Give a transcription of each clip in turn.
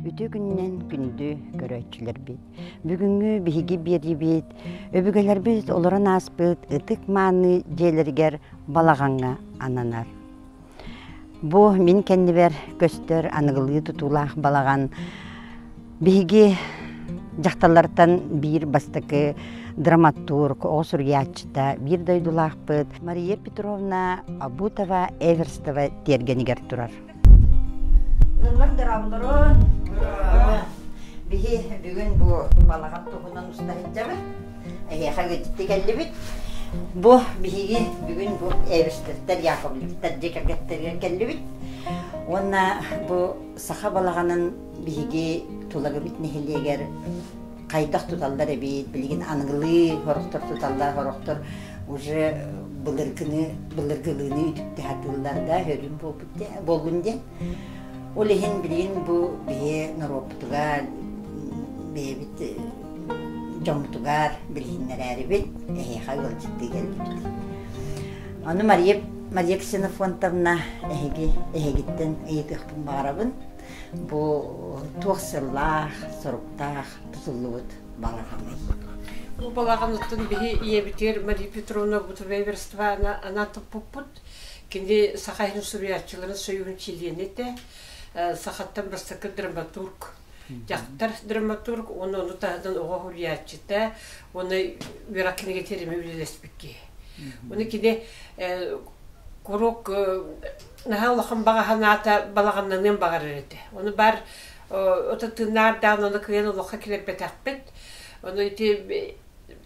Үтүө күнүнэн күндү көрөөччүлэрбит. Бүгүҥҥү биһиги биэриибит өбүгэлэрбит олорон ааспыт ытык-мааны дьиэлэригэр балаҕаҥҥа ананар. Бу мин кэннибэр көстөр аныгылыы тутуулаах балаҕан биһиги дьахталлартан биир бастакы драматург, оҕо суруйааччыта, биир дойдулаахпыт Мария Петровна Абутова Эверстова тиэргэнигэр турар. Ыаллар дорооболорун! Биһи бүгүн бу балаҕан туһунан уста сылдьабыт. Эһиэхэ ыалдьыттыы кэллибит. Бу биһиги бүгүн бу Эверстовтар, Яковлевтар дьиэ кэргэттэригэр кэллибит. Уонна бу саха балаҕанын биһиги Тулагыбыт нэһилиэгэр хайдах туталлар эбит, билигин аныгылыы сорохтор туталлар, сорохтор уже былыргыны, былыргылыыны үтүктэ сатыыллар да, өлүм буолбут буоллун диэн. Ол иһин билигин бу биһи норуоппутугар бэйэбит дьоммутугар билиһиннэрээрибит, эһиэхэ ыалдьыттыы кэллибит. Ону Мария, Мария Ксенофонтовна эһиги эһигиттэн ыйытыахпын баҕарабын. Бу туох сыллаах, соруктаах тутуллубут балаҕаный? Бу балаҕаныттан биһи ийэбитигэр Мария Петровна Бутовеверстваны анаан туппуппут. Кини Саха иһин суруйааччыларын союһун чилиэнэ этэ. Сахаттан бастакы драматург, дьахтар драматург, уонна ону таһынан оҕо уһуйааччыта, уонна үөрэх кинигэтигэр эмиэ үлэлэспит киһи. Ону кини куруук наһаа улахан баҕа санаата балаҕаннаныан баҕарар этэ. Ону баар ото тыыннаардаан ону кыайан олоххо киллэрбэтэхпит. Ону ити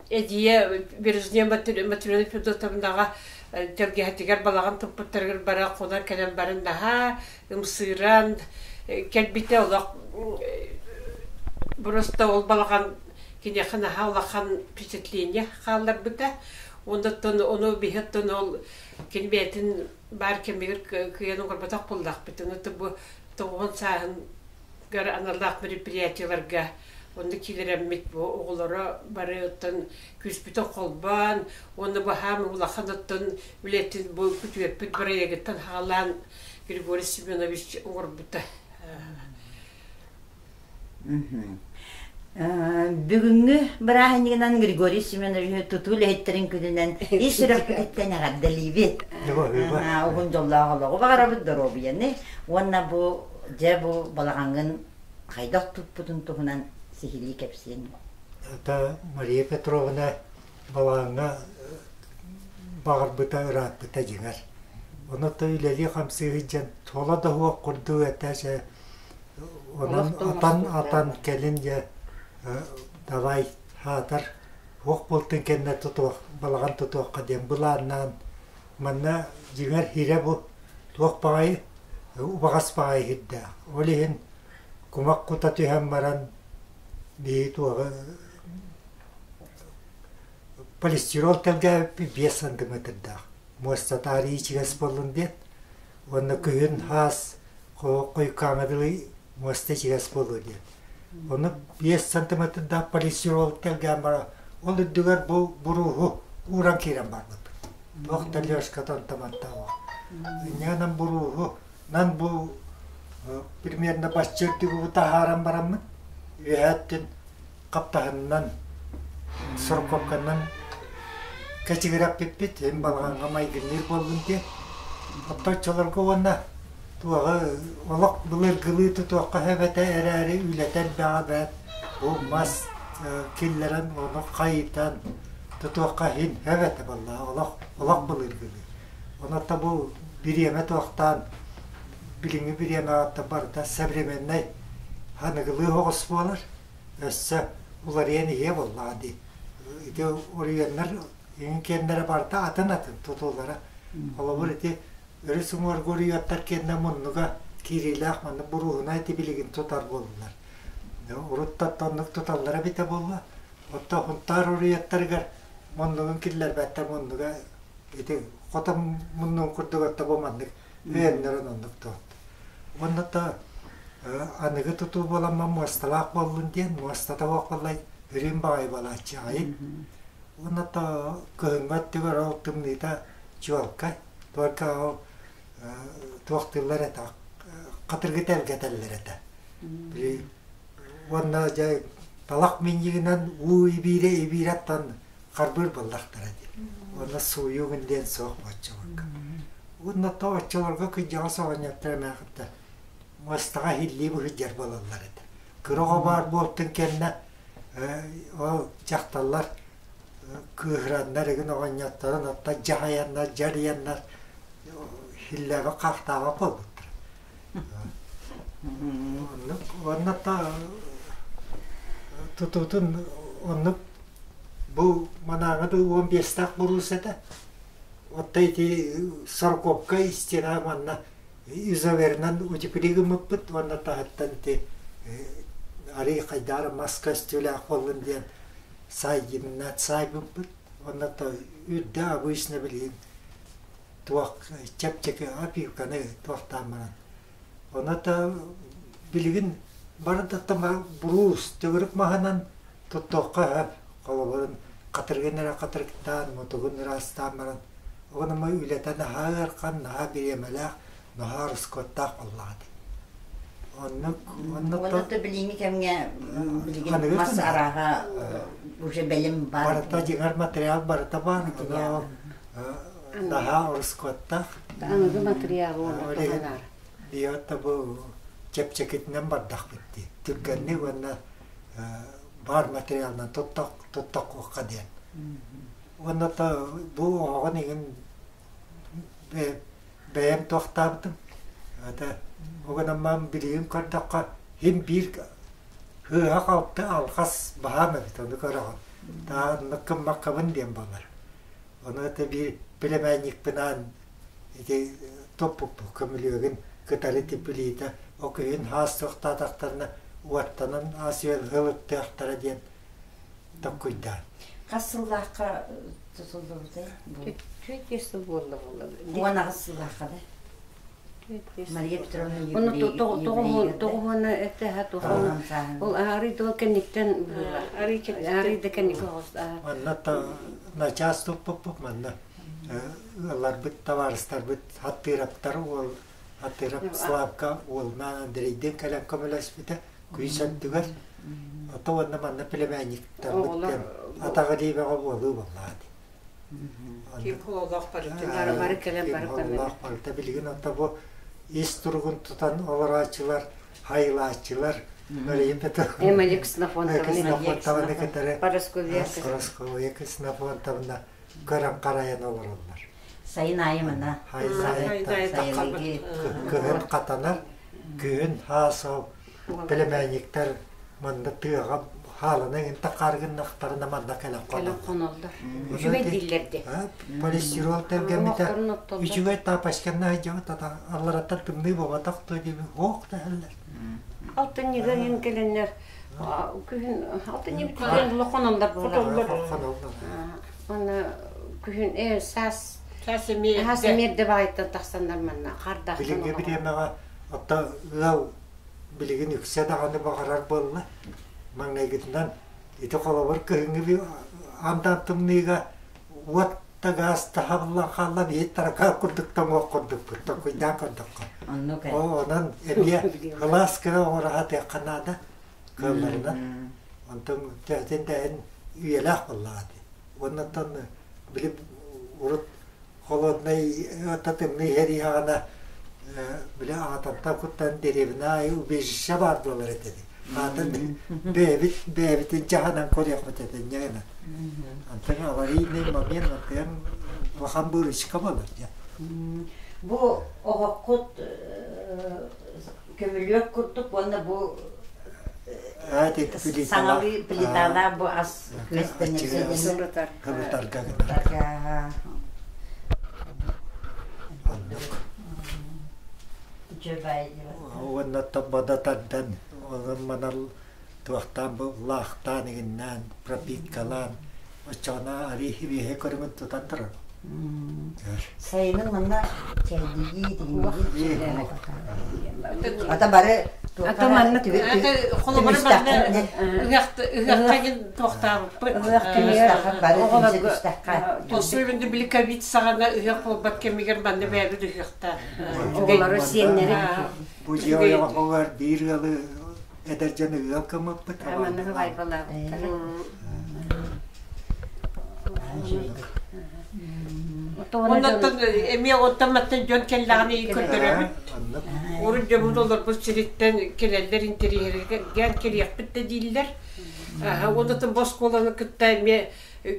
эдьиийэ Бережнева Матрена Федотовнаҕа тэлгэһэтигэр балаҕан туппуттарыгар бара хонон кэлэн баран наһаа ымсыыран кэлбитэ олох просто ол балаҕан киниэхэ наһаа улахан впечатление хаалларбыта. Оннуттан ону биһиттэн ол кини бэйэтин баар кэмигэр кыайан оҥорботох буоллахпыт. Ону бу тоҕуһун сааһыгар аналлаах мероприятиеларга онно киирэммит бу оҕолоро бары оттон күүспүтүн холбоон уонна бу хаам улахан оттон үлэтин бу күтүөппүт бырайыагыттан хаалаан Григорий Семенович оҥорбута. Бүгүҥҥү бырааһынньыгынан Григорий Семеновиһы тутуу үлэһиттэрин күнүнэн ис сүрэхпититтэн эҕэрдэлиибит. Уһун дьоллоох олоҕу баҕарабыт, доруобуйаны уонна бу дьэ бу балаҕаҥҥын хайдах туппутун туһунан сиһилии кэпсиэҥ. Это Мария Петровна балаҕаҥҥа баҕарбыта ырааппыта дьиҥэр. Ону то үлэлии-хамсыы сылдьан соло да суох курдук этэ Онон атан-атан кэлин дьэ давай аатар туох буолтун кэннэ тутуох балаҕан тутуохха диэн былааннаан манна дьиҥэр иһирэ бу туох баҕайы убаҕас баҕайы иһирдээх. Ол иһин кумах кута түһэн баран биһиги туоҕу полистирол тэлгээбиппит 5 сантиметрдаах муостата арыый ичигэс буоллун диэн уонна күһүн хаас хойуккааҥҥа дылы муоста ичигэс буолуо диэн. Ону 5 сантиметрдаах полистирол тэлгээн баран ол үрдүгэр бу бурууһу ууран киирэн барбыппыт. Туох да лёжката онто-манта Инньэ бурууһу нан бу примерно бачча үрдүгү таһааран бараммыт үөһээттин хаптаһынынан сорокуопканан кэчигирэппиппит эн балаҕаҥҥа майгынныыр буоллун диэн. Оттон оччолорго уонна туоҕа олох былыргылыы тутуохха сөп этэ эрээри үлэтэ элбэҕэ бэрт бу мас киллэрэн ону хайытан тутуохха иһин сөп этэ буоллаҕа олох олох былыргылыы. Онон бу бириэмэ туохтаан билиҥҥи бириэмэҕэ барыта современнай аныгылыы оҕус буолар өссө уларыйан иһиэ буоллаҕа дии. Ити уруйаннар иҥин киэннэрэ барыта атын-атын тутуулара. Холобур ити өрүс уҥуоргу уруйуоттар киэннэ муннуга киириилээх маннык бурууһунай ити билигин тутар буоллулар. Урут да оннук туталлара эбитэ буолла. Оттон Хунтаар уруйуоттарыгар муннугун киллэрбэттэр муннуга ити хотон муннугун курдук отто бу маннык өйөннөрөн оннук туот. Уонна то аныгы тутуу буоламман муосталаах буоллун диэн муостата суох буоллай үрүҥ баҕайы буолааччы аҕайын. Уонна то кыһыҥҥы өттүгэр ол тымныыта чуолкай. Только ол туох тыллар этэ хатыргы тэлгэтэллэр этэ. Били уонна дьэ талах минньигинэн уу ибиирэ ибиирэттэн харбыыр буоллахтара дии. Уонна сууйугун диэн суох оччолорго. Уонна то оччолорго кыдьаҕас оҕонньоттор эмээхиттэр муостаҕа иһиллии быһыдьар буолаллар этэ. Кыра оҕо баар буолтун кэннэ ол дьахталлар кыыһыраннар игин оҕонньотторун оттон дьаһайаннар, дьарыйаннар иһиллээбэт хаахтаабат буолбуттар. Оннук уонна тутуутун оннук бу манааҥы да 15-тээх буруус этэ. Отто ити сорокуопка истиэнэ манна изоверынан утеплить гыммыппыт уонна таһыттан ити арый хайдаары мас көстүүлээх буоллун диэн сайдимнат саайбыппыт. Уонна то үрдэ обычно билигин туох чэпчэки опилканы туохтаан баран. Ону билигин бары да буруус төгүрүк маһынан туттуохха сөп. Холобурун хатырыгын эрэ хатырыктаан, мутугун ыраастаан баран оҕонума үлэтэ наһаа ыарахан, наһаа бириэмэлээх, наһаа ороскуоттаах буоллаҕа дии. Оннук оннук Уонна билиҥҥи кэмҥэ билигин мас арааһа уже бэлэм бар. Барыта дьиҥэр материал барыта баар. Наһаа ороскуоттаах. Аныгы материал уонна туһанар. Биота бу чэпчэкитинэн бардахпыт дии. Түргэнник уонна баар материалынан туттаххуохха диэн. Уонна бу оһоҕун игин бэйэм туохтаабытым. Это угунаммаан билигин көрдөххө хин биир сыыһа-халты алҕас баһаам эбит ону көрөҕүн. Тааннык гыммаккабын диэн буолар. Ону это биир племянникпынаан ити топпуппут көмүлүөгүн кытары типилиитэ о күһүн хаас суохтаатахтарына уоттанан ас-үөл ылыттыахтара диэн токкуйдаан. Хас сыллаахха тутуллубутай? 4 сыл буолла буолла. 18 сыллаахха да? Мария Петровна Тоҕуһуона этэ тоҕуһуона ол арый да кэнниттэн арый да кэнник оҕус Манна начаас туппуппут манна ыалларбыт табаарыстарбыт Хаттыыраптар уол Хаттыырап Славка уолунаан Андрейдыын кэлэн көмөлөспүтэ күүс өттүгэр ото уонна манна племянниктарбыт атаҕа диэбэҕэ буолуу буоллаҕа дии Ким хололоох барыта бары кэлэн бары хололоох барыта билигин ото бу ис туругун тутан олорооччулар хайылааччылар Мария Петровна Эмма Ксенофонтовна кытары Парасковья Парасковья Ксенофонтовна көрөн харайан олороллор. Сайын аайы мына. Кыһын хатанар, күһүн хаасал племянниктар манна тыаҕа хаалана инта харгыннахтарына манна кэлэн хоноллор. Үчүгэй дииллэрди. Полистирол тэлгэммитэ үчүгэй таапачканна сылдьабыт аллараттан тымныы буолбатах дуо диэбит һуох дэһэллэр. Алтынньыга иһин кэлэннэр күһүн алтынньы бүтүн хоноллор буолар. Хоноллор. Аны күһүн саас Саас эмиэ саас эмиэ эрдэ баҕайыттан тахсаннар манна хардаахтан Билиҥҥи бириэмэҕэ оттон ыал билигин үксэ даҕаны баҕарар буолла. Маҥнайгытынан ити холобур кыһыҥҥы аан тымныыга уот да гаас таһабыллан хаалла биһи таракаан курдук тоҥуох курдукпут толкуйдаан көрдөххө. Оннук Оо, онон эмиэ кылаас гына оҥоро сатыахха наада кыалларынан. Онтон төһөтүн да иһин үйэлээх буоллаҕа дии. Уоннаттан били урут холоднай тымныы иһэр били аҕатантан куттан дэриэбинэ аайы убежище баар буолар этэ дии. Аатын бэйэбит бэйэбитин дьаһанан көрүөхпүт этэ инньэ Антон аварийный момент антон улахан выручка буолар дьэ. Бу оһоххут көмүлүөк курдук уонна бу саҥалыы плиталаах бу ас күөстэнэр Кыбытарга гынар. Оннук. Уонна тобода тардан, онон манал туохтаан бу лаахтаан игиннээн, пропиткалаан, оччоҕуна арыы хибиэһэ көрүҥүн тутан турар. Сайынын манна чэйдии тигиннии Ата бары Ата манна холобур манна ыһыахха туохтаабыппыт. Ыһыах кэмигэр бары түмсэ түстэххэ. Особенно били ковид саҕана ыһыах буолбат кэмигэр манна бэйэбит ыһыахта. Оҕолору сиэннэри Бу дьиэ ойоҕоһугар биир ыалы Эдэр дьон ыал гыммыппыт. Манна сыбаайбалаабыттара. Оннуттан эмиэ оттон-маттан дьон кэллэҕинэ көрдөрөбүт. Урут дьоммут олорбут сириттэн кэлэллэр интэриэһиргээн кэлиэхпит да дииллэр. Оннуттан бу оскуоланы кытта эмиэ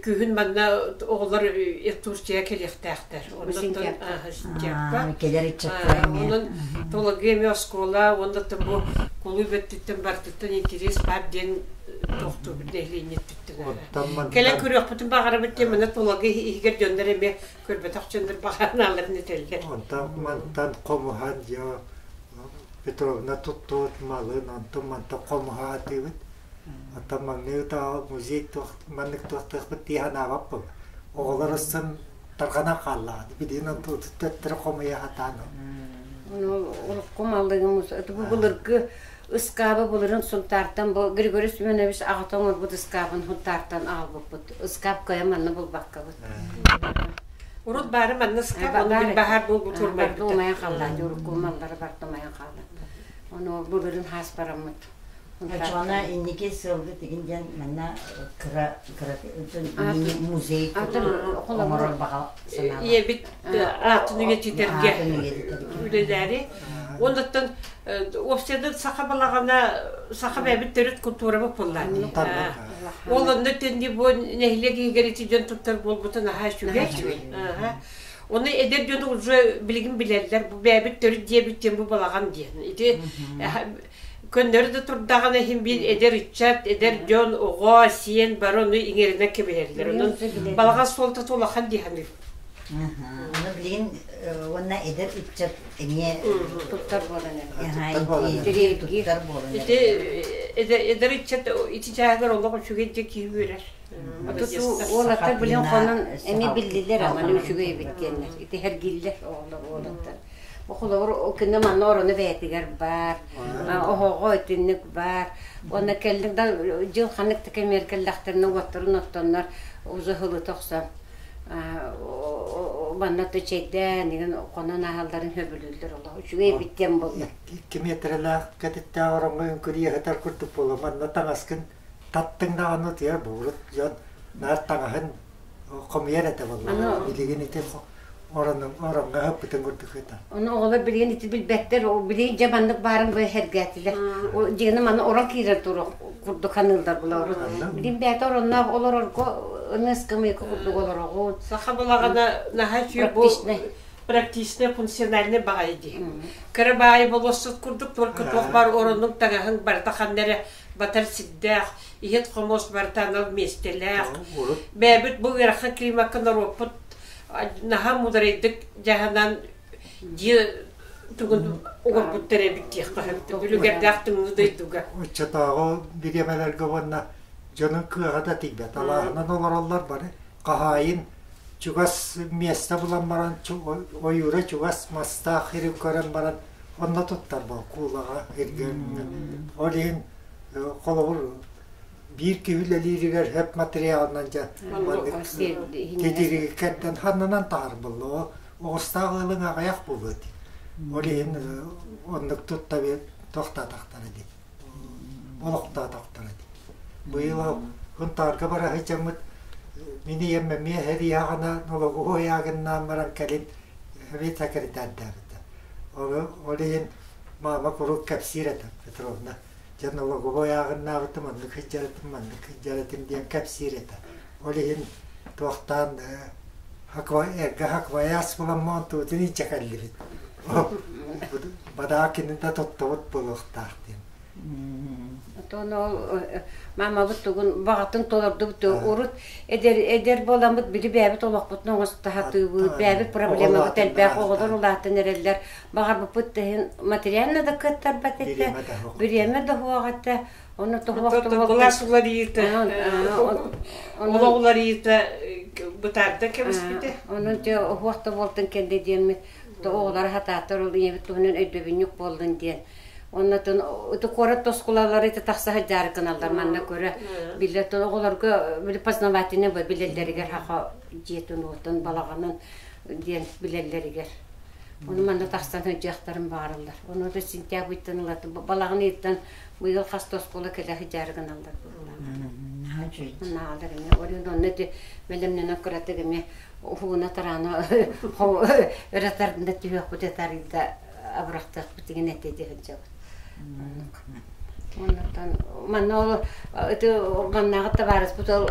күһүн манна оҕолор Турция кэлиэхтээхтэр. Оннуттан Кэлэр ыччаттар эмиэ. Онон Тулагы эмиэ оскуола уонна бу кулууп өттүттэн барытыттан интэриэс баар диэн тохтуубут нэһилиэнньэ Кэлэн көрүөхпүтүн баҕарабыт диэн маны Тулагы иһигэр дьоннор эмиэ көрбөтөх дьоннор баҕанааларын этэллэр. Онтон мантан хомуһан дьэ Петровна туттубут малын, онтон мантан хомуһа атыыбыт. Оттон маҥнай утааҕы музей туох маннык туохтаахпыт дии санаабаппын. Оҕолор ыссан тарҕанан хааллаҕа. Билигин онтубутун төттөрү хомуйа сатаан. Урукку маллыгым бу былыргы ыскаабы былырын Сунтаартан бу Григорий Семенович аҕата оҥорбут ыскаабын Сунтаартан аҕалбыппыт. Ыскаап кыайан манна булбаккабыт. Урут баары манна ыскаап, ону мин баһаар буолбут урмайбыта. Умайан хаалла, урукку маллары барта умайан хаалла. Ону былырын хаас бараммыт. Оччоҕуна инники сылгы тигин диэн манна кыра кыра музей оҥорор баҕа санаалаах. Ийэбит аатын үйэтитэргэ үлэлээри. Оннуттан уопсайынан саха балаҕана саха бэйэбит төрүт культурабыт буолла. Ол онно тэнни бу нэһилиэк иһигэр ити дьон туттар буолбутун аһаа үчүгэй. Оны эдэр дьон уже билигин билэллэр бу бэйэбит төрүт диэбит диэн бу балаҕан диэн. Ити көннөрү да турдаҕына иһин биир эдэр ыччат, эдэр дьон, оҕо, сиэн бары ону иҥэринэн кэбиһэллэр. Онон балаҕан суолтата улахан дии саныыбын. Ону билигин уонна эдэр ыччат эмиэ туттар буолан туттар буолан Ити эдэр ыччат ити чааһыгар олох үчүгэй дьэ киһи үөрэр. Уолаттар билин хонон эмиэ биллилэр аманы үчүгэй эбит диэннэр. Ити эргиллэр оҕолор уолаттар. Холобур, күнэ манна орону бэйэтигэр баар, оһоҕо итинник баар. Уонна кэллик да дьыл ханнык да кэмигэр кэллэхтэринэ уоттарын оттоннор уза һылыта охсон манна то чэйдээн игин хонон ааһалларын сөбүлүүллэр олох үчүгэй эбит диэн буолла. Икки миэтэрэлээх кэтиттээх ороҥҥо үҥкүрүйэ сытар курдук буолла. Манна таҥаскын таттыҥ даҕаны утуйар буурут дьон наар таҥаһын хомуйар этэ буолла. Билигин ити ороҥҥо ыһыппытын курдук ыта. Ону оҕолор билигин ити билбэттэр, билигин дьэ маннык баарын бу сэргээтилэр. Дьиэни маны орон киирэн туруох курдук ханыыллар була Билин бэйэтэ оронноох олорорго ыныскамыйка курдук олороҕун. Саха балаҕана наһаа үчүгэй бу практичный функциональный баҕайы дии. Кыра баайы болуоссут курдук только туох бар оронуҥ таҥаһыҥ барыта ханна эрэ батар сирдээх, иһит-хомуос барыта анал миэстэлээх. Бэйэбит бу ыарахан климакка норуоппут наһаа муударайдык дьаһанан дьиэ тугун оҥорбуттар эбит диэххэ сөп. Үлүгэрдээх тымныы дойдуга. Оччотооҕу бириэмэлэргэ уонна дьонун кыаҕа да тиийбэт. Алааһынан олороллор бары. Хаһаайын чугас миэстэ булан баран, ойуура чугас мастаах сири көрөн баран онно туттар буол куулаҕа иргэн. Ол иһин холобур биир киһи үлэлииригэр хөп материалынан дьэ маннык титириги кэрдэн ханнынан таһар буолла оҕустаах ыалыҥ аҕыйах буолуо дии ол иһин оннук тутта тохтоотохторо дии олохтоотохторо дии быйыл Һунтаарга бара сылдьаммыт мин ийэм эмиэ сэрии нологуһу ыйаагыннаан баран кэлин эбиэт сэкиритээрдээбитэ ол иһин маама куруук кэпсиир этэ Петровна Дьэ налоговой ааҕыннаабытым, оннук сылдьар этим, маннык сылдьар этим диэн кэпсиир этэ. Ол иһин туохтаан эргэ хакваяс буламмын туутун илдьэ кэллибит. Бадаа кинини да туттубут буолуохтаах диэн. Оттон ол мамабыт тугун баҕатын толордубут урут эдэр эдэр буоламмыт били бэйэбит олохпутун оҥосто сатыыбыт бэйэбит проблемабыт элбэх оҕолор улаатан эрэллэр Баҕарбыппыт да иһин материально да кыаттарбат этэ, бириэмэ да суох этэ. Ону Былаас уларыйыыта, олох уларыйыыта бытаарда кэбиспитэ. Онон дьэ оһуох да буолтун кэннэ диэммит, оҕолор хатааттар ол ийэбит туһунан өйдөбүнньүк буоллун диэн. Оннотон ити куорат оскуолалары ити тахса сылдьаары гыналлар манна көрө биллэр оҕолорго били познавательный билэллэригэр хаха дьиэтин уотун балаҕанын диэн билэллэригэр. Ону манна тахсан сылдьыахтарын баҕараллар. Ону да сентябрьтан ылатын балаҕан ыйыттан быйыл хас да оскуола кэлэ сылдьаары гыналлар быһыылаах. Наалар эмиэ. Ол онно ити бэлэмнэнэн кыратык эмиэ уһугуна тараана өрө тардында түһүөхпүт этарыйда абырахтыахпыт деген этэ дии сылдьабыт. Оннуктан манна ол ити маннааҕы табаарыспыт ол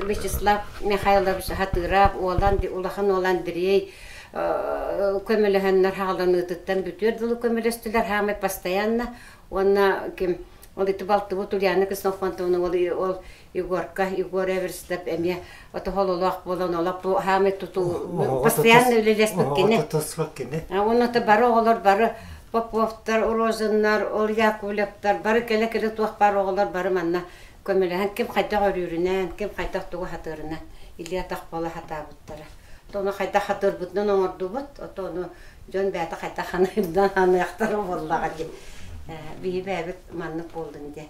Вячеслав Михайлович Хатыров уолан улахан уол Андрей көмөлөһөннөр хааланыытыттан бүтүөр дылы көмөлөстүлэр хаамай постоянно уонна ким ол ити балтыбыт Ульяна Ксенофонтовна ол ол Егорка Егор Эверстов эмиэ отоһололоох буолан олох бу хаамай тутуу постоянно үлэлэспит кини уонна бары оҕолор бары Поповтар, Розаннар, ол Яковлевтар бары кэлэ-кэлэ туох баар оҕолор бары манна көмөлөһөн ким хайдах өрүүрүнэн, ким хайдах тугу хатыырынан илии-атах буола сатаабыттара. Ону хайдах хатыырбытынан оҥордубут, ото ону дьон бэйэтэ хайдах ханыырынан ханыахтара буоллаҕа дии. Биһи бэйэбит маннык буоллун диэн.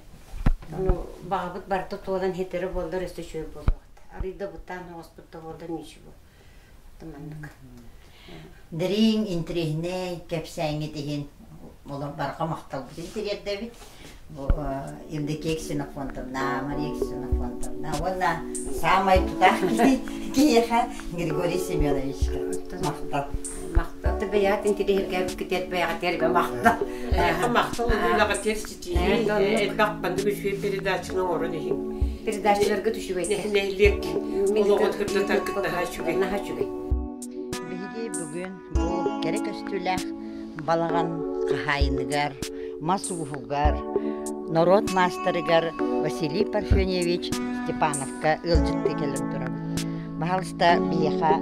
Ону баҕабыт барыта туолан хитэри буоллар өссө үчүгэй буолуохта. Арыый да бытаан оҕоспут да буоллар ничего. Маннык. Дириҥ, интэриэһинэй кэпсээҥҥит иһин олор барҕа махталбытын тириэрдэбит. Бу Евдокия Ксенофонтовна, Мария Ксенофонтовна уонна саамай тутаах киһиэхэ Григорий Семеновичка махтал. Махтал. Бэйэҕит интэриэһиргээбиккитигэр бэйэҕитигэр махтал. Эһиэхэ махтал үлэҕитигэр ситиһии, элбэх маннык үчүгэй передачаны оҥорон иһиҥ. Передачаларгыт үчүгэйдэр. Нэһилиэк олоҕун сырдатаргыт наһаа үчүгэй. Наһаа үчүгэй. Биһиги бүгүн бу кэрэ көстүүлээх балаҕан хаһаайыныгар, мас ууһугар, норуот маастарыгар Василий Парфеньевич Степановка ыалдьыттыы кэлэн турабыт. Баһаалыста биһиэхэ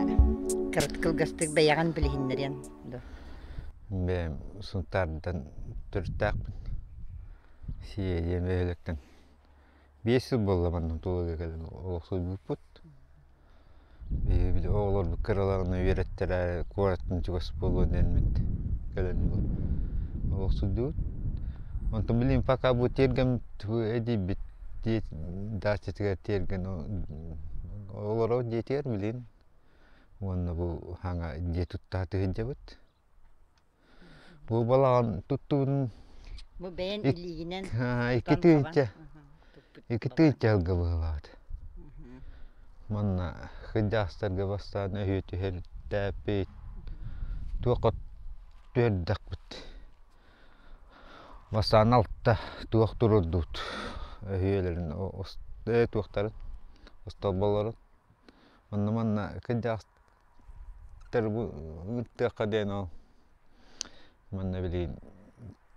кыратык кылгастык бэйэҕин билиһиннэриэн дуо? Бэйэм Сунтаардан төрүттээхпин. Сиэ диэн бөһүөлэктэн 5 сыл буолла манна Тулуга кэлэн олохсуйбуппут. Биһиги оҕолорбут кыраларына үөрэттэрэ куораттан чугас буолуо диэммит кэлэн олохсуйдубут. Онтон билигин пока бу тиэргэн эдийбит дачатыгар тиэргэн олорор дьиэтигэр билигин уонна бу хаҥа дьиэ тутта сылдьабыт. Бу балаҕан туттубутун Бу бэйэн илиигинэн 2 тыһыынча 2 тыһыынча сылга быһыылаабыт. Манна кырдьаҕастарга бастаан өһүө түһэртээппит, туохха түһэрдэхпит. Бастаан алта туох туруордубут өһүөлэрин туохтарын остолболорун. Онно манна кырдьаҕастар бу ыыттыахха диэн ол манна билигин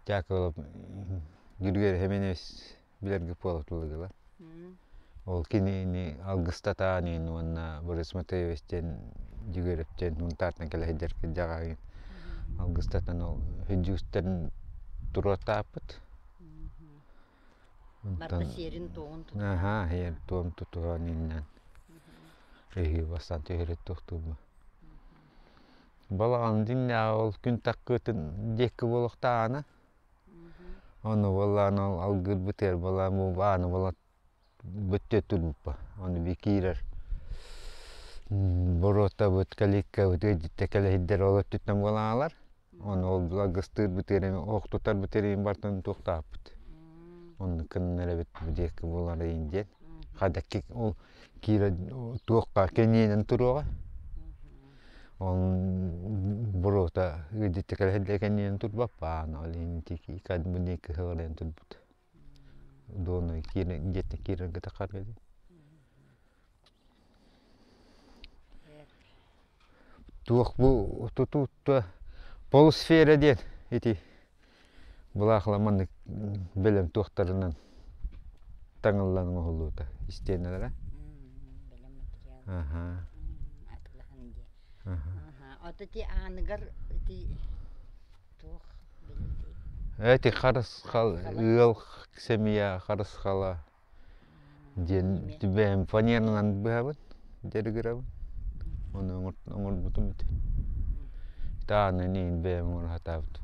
Дьаакыбылап Григорий Семенович билэргэ буолатылыгыла. Ол кинини алгыстатаан иһин уонна Борис Матвеевич диэн Дьүгүөрэп диэн Мунтаартан кэлэ сылдьар кырдьаҕаһын алгыстатан ол хүдьүүстэрин туруортааппыт. Барыта сиэрин-туомун тутуһан. Аһаа, сиэр-туом тутуһан иннэн эһиги бастаан түһэрэ туохтуурбу. Балаҕан дьиҥнээҕи ол күн таккыытын диэки буолуохтааҕына, ону буоллаан ол алгыырбытыгар буоллаан бу ааны буолан бүттүө турбуппа. Ону би киирэр боруотабыт, калиткабыт ыалдьыттар кэлэһийдэр ол өттүттэн буолан аалар. Ону ол алгыстыырбытыгар эмиэ охтутарбытыгар иһин бартан туохтаахпыт. Оннук гыннар эбит бу диэки буолар иһин диэн. Хадакки ол киирэ туохха кэниэнэн туруоҕа. Ол буруота ыалдьытта кэлэ кэннинэн турбаппаан, ол иһин ити кадмыны кыһыҕырыйан турбут. Дуону киирэн дьиэттэн киирэргэ тахарга дии. Туох бу тутуутта полусфера диэн ити былаахла маннык бэлэм туохтарынан таҥыллан оҥоһуллубута истиэнэлэрэ. Бэлэм материал. Аха. Атылаһан диye. Аха. Ото ти ааныгар ити туох билити? Эти харысхал ыал семья харысхала диэн бэйэм фанеранан быһабын, дьарыгырабын. Ону оҥорбутум ити. Тааны иин бэйэм оҥоро сатаабытым.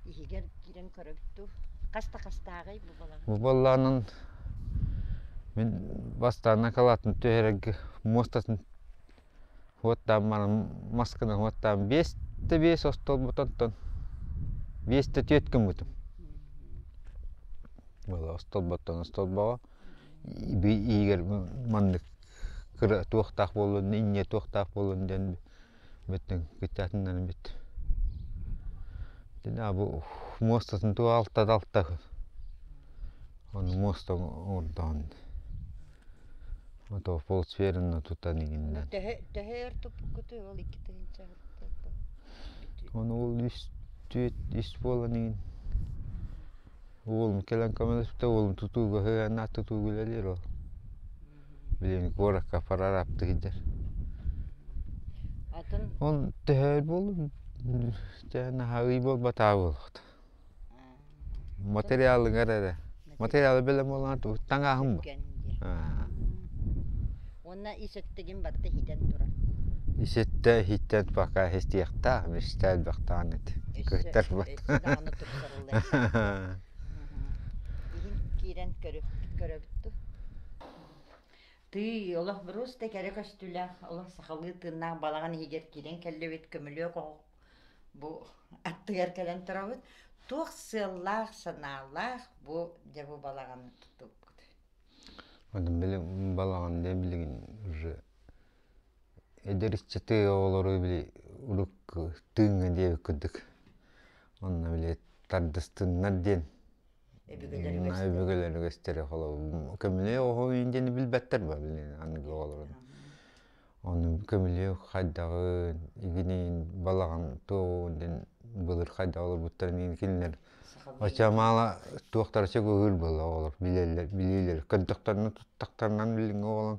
Иһигэр киирэн көрөбүт дуу? Хас да хастааҕый бу балаҕан? Бу балаҕанын мин бастаан акылаатын түһэрэргэ муостатын уоттаан баран маскынан уоттаан 5 5 остолботонтон 5 4 гыммытым. Была остолботтон остолбоҕо иигэр маннык кыра туохтаах буоллун, инньэ туохтаах буоллун диэн бүттүн кыччатыннан бүт. Бу муостатын туох алта да алта ону муоста оҥордоҕун ото полусфераны тутан иҥиннэн. Төһө төһө өр туппуккутуй ол 2000 Ону ол үс түөрт үс буолан иҥин уолум кэлэн көмөлөспүтэ уолум тутууга сыһыаннаах тутууга үлэлиир ол. Билигин куоракка прораб сылдьар. Атын Ол төһө буоллум дьэ наһаа ый буолбатаҕа буолуохта. Материалыгар эрэ. Материалы бэлэм буолан таҥааһын бу. Уонна ис өттүгүн барыта иһитэн турар. Ис өттө иһиттэн пока истиэхтээх, мечта элбэхтэҕин ити. Өссө, өссө даҕаны тупсарыллыахтаах. Иһин киирэн көрөбүт дуу? Тыый, олох просто кэрэ көстүүлээх, олох сахалыы тыыннаах балаҕан иһигэр киирэн кэллибит, көмүлүөк оһох бу аттыгар кэлэн турабыт. Туох сыаллаах, санаалаах бу дьэ бу балаҕаны тутуппут? Аны били балаҕан диэн билигин уже эдэр ыччаты оҕолору били урукку тыыҥҥа диэбит курдук онно били тардыстыннар диэн Өбүгэлэр Өбүгэлэр үгэстэрэ холобур көмүлүөк оһоҕун диэни билбэттэр ба билигин аныгы оҕолорун. Ону көмүлүөк хайдаҕын, игинин, балаҕан туоҕун диэн былыр хайдах олорбуттарын иһин кинилэр оччомаала туохтара чугуһуур буолла оҕолор билэллэр билиилэр көрдөхтөрүнэ туттахтарынан билиҥҥи оҕолор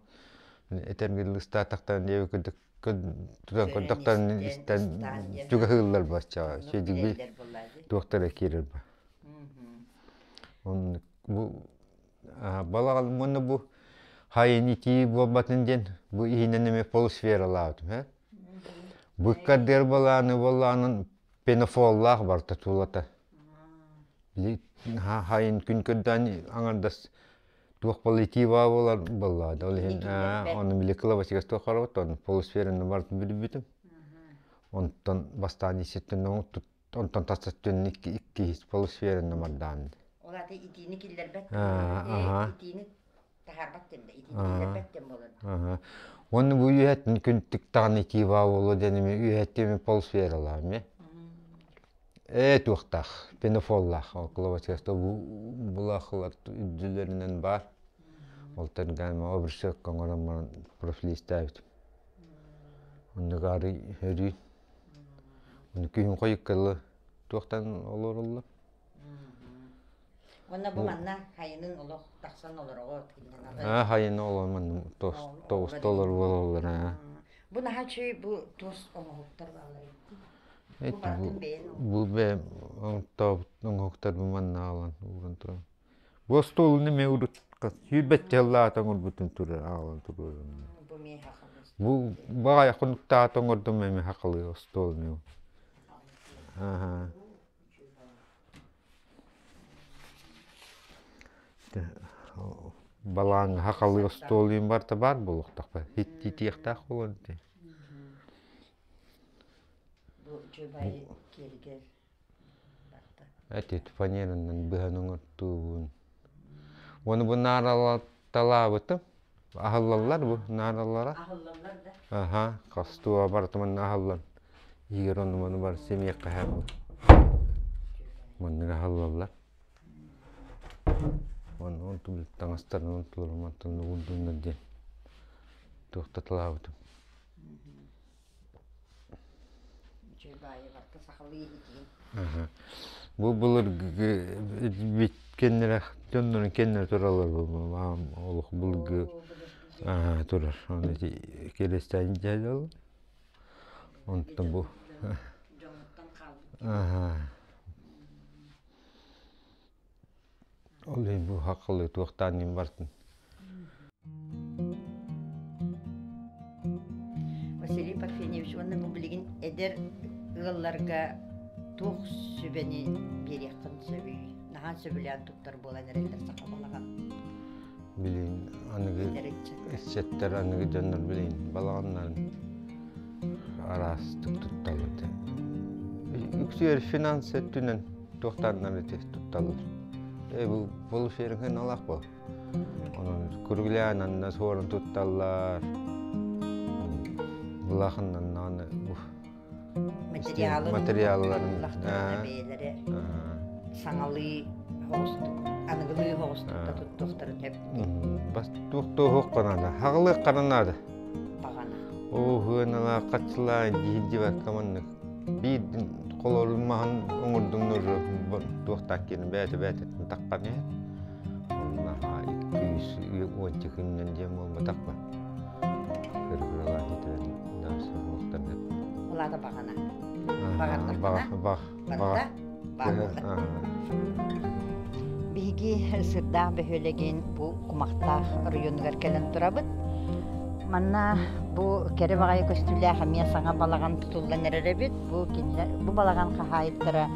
этэргэ дылы ыстаатахтарына диэбит курдук тутан көрдөхтөрүнэ истэн чугаһыыллар баччаҕа туохтара киирэр ба Оннук бу балаҕан уонна бу хайын итии буолбатын диэн бу иһинэн эмиэ полусфералаабытым ээ. Быккардыар балааны буоллаҕынан пенофоллаах барыта тулата. Били хайын күн көрдөөн аҥардас туох буолла итии баа буолар буоллаҕа ол иһин ону били кылабачыгас туох хараҕыт ону полусфераны барытын билбитим. Онтон бастаан иситтэн Онтон тас өттүн икки полусфераны мардаан. Ол аата итиини киллэрбэт итиини таһаарбат диэн да итиини киллэрбэт диэн буолар. Уонна бу үөһэттэн күн тыктаҕын итии баа буолуо диэн эми үөһэттиэми полусфералаах эмиэ. Ээ туохтаах, пенофоллаах около бу булаахылар үрдүлэринэн баар. Ол тэргээн обрисовка оҥорон баран профилистээбитим. Оннук арый өрүү Күһүн хойукка туохтан олоруллар? Уонна бу манна хайынын олох тахсан олороҕут. Аа хайын олор манна тоҕус толор буолаллар аа. Бу наһаа үчүгэй бу туос оҥоһуктар бааллар эбит. Бу бэйэм оҥоһуктаабыт оҥоһуктарбын манна аҕалан ууран туран. Бу остуолуну эмиэ урут сүүрбэччэ сыллааҕыта оҥорбутун турар аҕалан туруорум. Бу баҕайы хонуктаата оҥордум эмиэ хахалыы остуолуну. Аха. Балааҥҥа хахалыы остуол барыта баар буолуохтаах итиэхтээх буолуон ити. Бу үчүгэй киэргэл Эти фанеранан быһан оҥортуубун. Уонна бу нааралаталаабытым. Аһыллаллар бу нааралара. Аһыллаллар да. Аха, хостуо барыта манна аһыллан. Иһигэр онну маны бар симиэххэ һэ бу. Маннык аһыллаллар. Уонна онтум таҥастарын онтуларым онтон уурдуннар диэн туохтаталаабытым. Бу былыргы кэннэрэ дьоннорун кэннэрэ тураллар олох былыргы турар. Оны ити кириэстээн дьаһаллар. Онтон бу Ол иһин бу хаххалыы туохтаан иһин бартын. Василий Парфеньевич уонна бу билигин эдэр ыалларга туох сүбэни биэриэххин сөбүй? Наһаа сөбүлээн туттар буолан эрэллэр саха балаҕан. Билигин аныгы ыччаттар аныгы дьоннор билигин балаҕаннарын араастык тутталлар. Үксүгэр финанс өттүнэн туохтааннар ити тутталлар. Э бу полушерин алах бу. Онон круглян анна суорун тутталлар. Былахыннан аны Материалын материалларын бэйэлэри саҥалыы хоҕустук, аныгылыы хоҕустук да туттуохтарын сөп. Бас туох-туох наада. Хаҕылыах наада. Баҕана. Оо, хыаналаах хаччылаан дьиһирдибэккэ маннык. Биир холорун маһын оҥордуҥнар туохтаах киэнэ бэйэтэ бэйэтиттэн таххан иһэр. Онно 210 күнүнэн диэн буолбатах ба. Кыргыралаах итирэн дааса буолтар Улаата баҕана. Баҕардахпына. Барыта баар буолар. Биһиги Сырдаах бөһүөлэгин бу Кумахтаах оройуонугар кэлэн турабыт. Манна бу кэрэ баҕайы көстүүлээх эмиэ саҥа балаҕан тутуллан эрэр эбит. Бу кинилэр бу балаҕан хаһаайыттара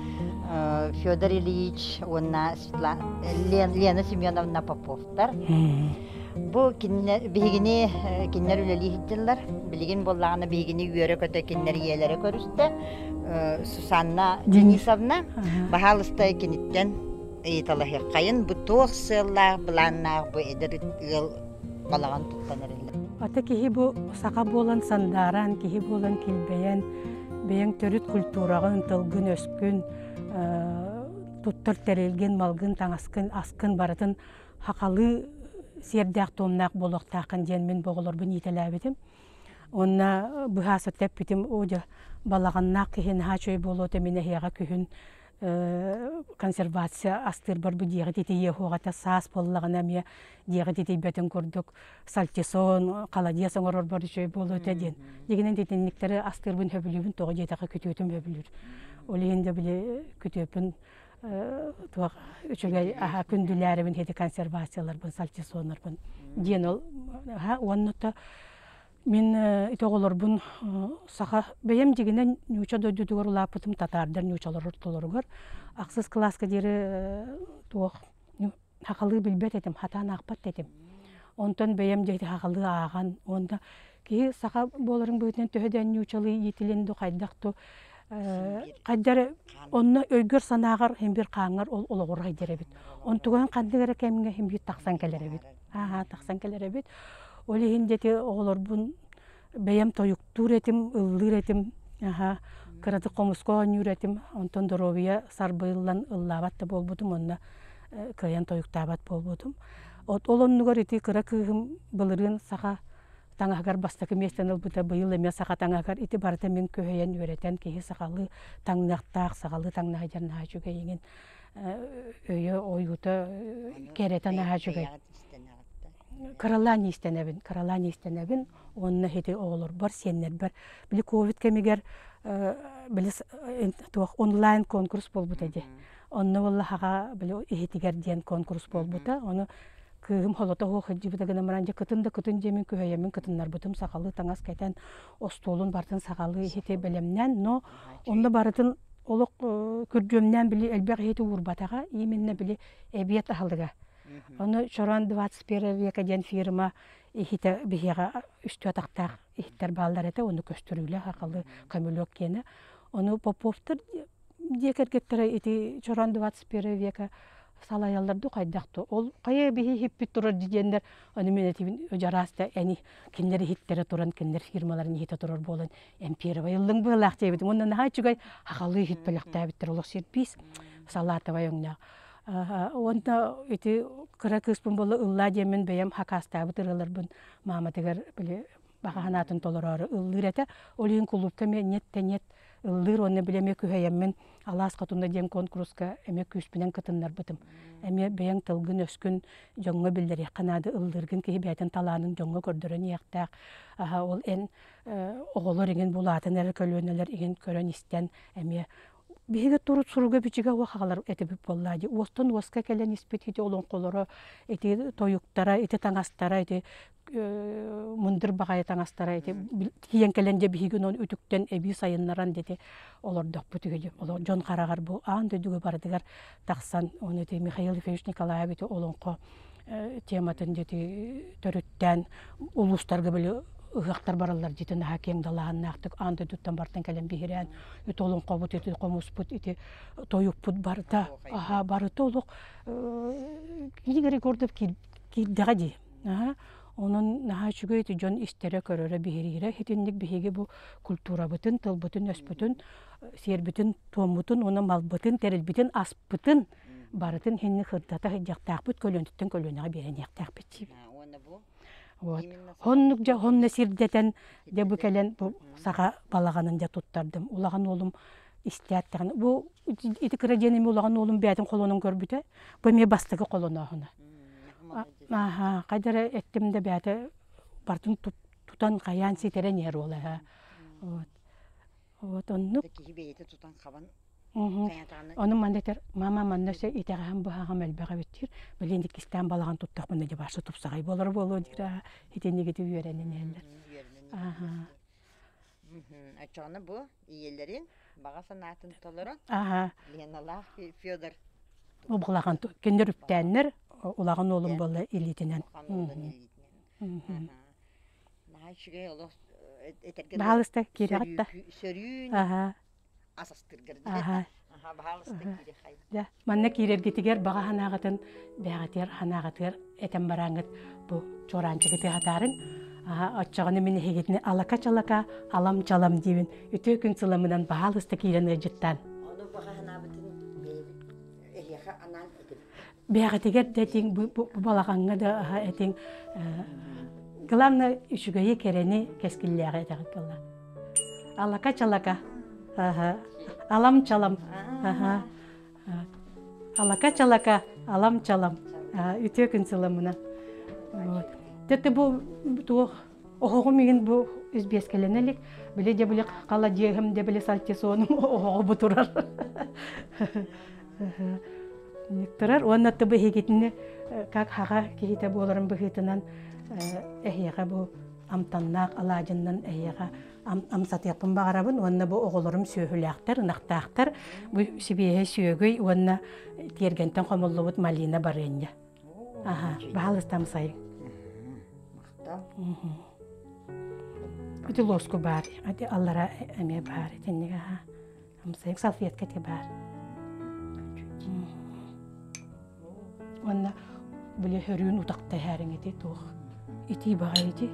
Федор Ильич уонна Светлана Лена Семеновна Поповтар. Бу кинилэр биһигини кинилэр үлэлии сылдьаллар. Билигин буоллаҕына биһигини үөрэ-көтө кинилэр ийэлэрэ көрүстэ. Сусанна Денисовна баһаалыста киниттэн ыйыталаһыаххайын бу туох сыаллаах былааннаах бу эдэр ыал балаҕан туттан эрэллэр. Ата киһи бу саха буолан сандааран, киһи буолан килбэйэн, бэйэҥ төрүт культураҕын, тылгын-өскүн, туттар тэрилгин, малгын, таҥаскын, аскын барытын хахалыы сиэрдээх-туомнаах буолуохтааххын диэн мин бу оҕолорбун иитэлээбитим. Уонна быһаас эппитим, оо дьэ, балаҕаннаах киһи наһаа үчүгэй буолуо этэ, мин эһиэхэ күһүн консервация астыырбар бу дьиэҕит итийиэ суох этэ, саас буоллаҕына эмиэ дьиэҕит итийбэтин курдук сальтисон, холодец оҥорорбор үчүгэй буолуо этэ диэн. Дьигинэн итинниктэри астыырбын сөбүлүүбүн, тоҕо диэтэххэ күтүөтүм сөбүлүүр. Ол иһин да били күтүөппүн туох үчүгэй аһа күндүлээрибин ити консервацияларбын сальтисоннарбын диэн ол уонна то мин ити оҕолорбун саха бэйэм дьигинэн ньууча дойдутугар улааппытым татаардар ньуучалар ортолоругар ахсыс кылааска диэри туох хахалыы билбэт этим хатаан аахпат этим онтон бэйэм дьэ ити хахалыы ааҕан уонна киһи саха буоларын быһыытынан төһө да ньуучалыы иитилин ду хайдах ду хайдары онно өйгөр санааҕар һин бир хааҥҥар ол олоҕур хайдар эбит онтуган ханнык эрэ кэмҥэ һин бир тахсан кэлэр эбит ааһа тахсан кэлэр эбит ол иһин дети оҕолорбун бэйэм тойуктуур этим ыллыыр этим аха кыратык хомуска оонньуур этим онтон доруобуйа сарбыйыллан ыллаабат да буолбутум онно кыайан тойуктаабат буолбутум от ол оннугар ити кыра кыыһым былырыын саха таҥаһыгар бастакы миэстэни ылбыта быйыл эмиэ саха таҥаһыгар ити барыта мин күһэйэн үөрэтэн киһи сахалыы таҥныахтаах сахалыы таҥнаһа дьон наһаа үчүгэй иҥин өйө ойуута кэрэтэ наһаа үчүгэй кыралаан иистэнэбин кыралаан иистэнэбин уонна ити оҕолорбор сиэннэрбэр били ковид кэмигэр били туох онлайн конкурс буолбута дии онно буоллаҕа били иһитигэр диэн конкурс буолбута ону Кыыһым холото суох сылдьыбыта гынан баран дьэ кытын да кытын диэмин күһэйэммин кытыннарбытым сахалыы таҥас кэтэн остуолун барытын сахалыы иһити бэлэмнээн но онно барытын олох күргүөмнээн били элбэх иһити уурбатаҕа именно били эбиэт аһылыга ону Чорон 21 века диэн фирма иһитэ биһиэхэ үстүү атахтаах иһиттэр бааллар этэ ону көстөрүүлэ сахалыы көмүлүөк киэнэ ону Поповтар дьиэ кэргэттэрэ ити Чорон 21 века салайаллар ду хайдах ду ол хайа биһи иһиппит турар диэннэр ону мин этибин дьараас да эни кинилэр иһиттэрэ туран кинилэр фирмаларын иһитэ турар буолан эмпиэровай ыллыҥ быһыылаах диэбитим уонна наһаа үчүгэй хахалыы иһит бэлэхтээбиттэр олох сервиз салатовай өҥнөөх уонна ити кыра кыыспын буола ыллаа диэммин бэйэм хакаастаабыт ырыаларбын мааматыгар били баҕа санаатын толороору ыллыыр этэ. Ол иһин кулуупка эмиэ нет да нет ыллыыр уонна били эмиэ күһэйэммин Алаас Хотуна диэн куонкуруска эмиэ күүспүнэн кытыннарбытым. Эмиэ бэйэҥ тылгын-өскүн дьоҥҥо биллэриэххэ наада ыллыыргын киһи бэйэтин талаанын дьоҥҥо көрдөрөн иһиэхтээх. Аһа ол эн оҕолор иҥин булаатын эрэ көлүөнэлэр иҥин көрөн-истэн эмиэ биһиги турут суруга-бичигэ уох аҕалар этибит буоллаа дии. Уостан уоска кэлэн испит ити олоҥхолоро, ити тойуктара, ити таҥастара, ити мындыр баҕайы таҥастара ити тиийэн кэлэн дьэ биһиги онон үтүктэн эбии сайыннаран дети олордохпут үһү дьон хараҕар бу аан дойдуга барытыгар тахсан оны ити Михаил Ефимович Николаев ити олоҥхо тематын дети төрүттээн улуустарга били ыһыахтар бараллар дьитин наһаа киэҥ далааһыннаахтык аан дойдуттан бартан кэлэн биһирээн ити олоҥхобут ити хомуспут ити тойукпут барыта аха барыта олох киһи рекордов киирдэҕэ дии аха онон наһаа үчүгэй ити дьон истэрэ көрөрө биһириирэ итинник биһиги бу культурабытын тылбытын өспүтүн сиэрбитин туоммутун уонна малбытын тэрилбитин аспытын барытын хинни сырдата сылдьыахтаахпыт көлүөнэттэн көлүөнэҕэ биэрэниэхтээхпит диибин Вот. Оннук дьэ онно сирдэтэн дьэ бу кэлэн бу саха балаҕанын дьэ туттардым. Улахан уолум истээттэҕинэ бу ити кыра диэн эми улахан уолум бэйэтин холонон көрбүтэ. Бу эмиэ бастакы холонооһуна. Аха, хайда эрэ эттим да бэйэтэ бартын тутан хайаан ситэрэн иһэр уола. Вот. Вот оннук. Киһи бэйэтэ тутан хабан Ону манна этэр, мама манна өссө итэҕэһим быһаҕым элбэх эбит диир. Билин иккистээн балаҕан туттахпына дьэ баша тупсаҕай буолар буолуо диир. Итиннигити үөрэнэн иһэллэр. Аха. Оччоҕуна бу ийэлэрин баҕа санаатын толорон Аха. Леналаах Федор Бу балаҕан кинилэр үптээннэр улахан уолум буолла илиитинэн. Илиитинэн. Наһаа үчүгэй олох этэргэ Баһаалыста киирэҕит да. Сөрүүн Аха. ас астыыргар Аха. Аха, баһаалыста киирэхай. Дьэ, манна киирэргитигэр баҕа санааҕытын бэйэҕитигэр санааҕытыгар этэн барааҥҥыт бу чуораанчыгы тыаһатаарыҥ. Аха, оччоҕуна мин эһигитини алака-чалака, алам-чалам диибин. Үтүө күн сыламынан баһаалыста киирэн ыалдьыттаан. Ону баҕа санаабытын бэйэбит эһиэхэ анаан этим. Бэйэҕитигэр да этиҥ, бу балаҕаҥҥа да аха этиҥ. Главное, үчүгэйи, кэрэни, кэскиллээҕи этэҕит буолла. Алака-чалака. Аха. Алам-чалам. Аха. Алака-чалака, алам-чалам. Үтүө күн сыламына. Вот. Тете бу туох оһоҕум игин бу избиэскэлэнэ илик. Били дьэ били халадьыаһым дьэ били сальтисоным оһоҕо бу турар. Турар уонна тыбы иһигитини как хаҕа киһитэ буоларын быһыытынан эһиэхэ бу амтаннаах алаадьыннан эһиэхэ амсатыахпын баҕарабын уонна бу оҕолорум сүөһүлээхтэр, ынахтаахтар бу сибиэһэй сүөгэй уонна тиэргэнтэн хомуллубут малина барыанньа. Аха, баһаалыста амсайыҥ. Махтал. Ити лоску баар, ити аллара эмиэ баар итинник аха. Амсайык салфетка ити баар. Уонна били хөрүүн утахта иһээриҥ ити туох итии баҕай ити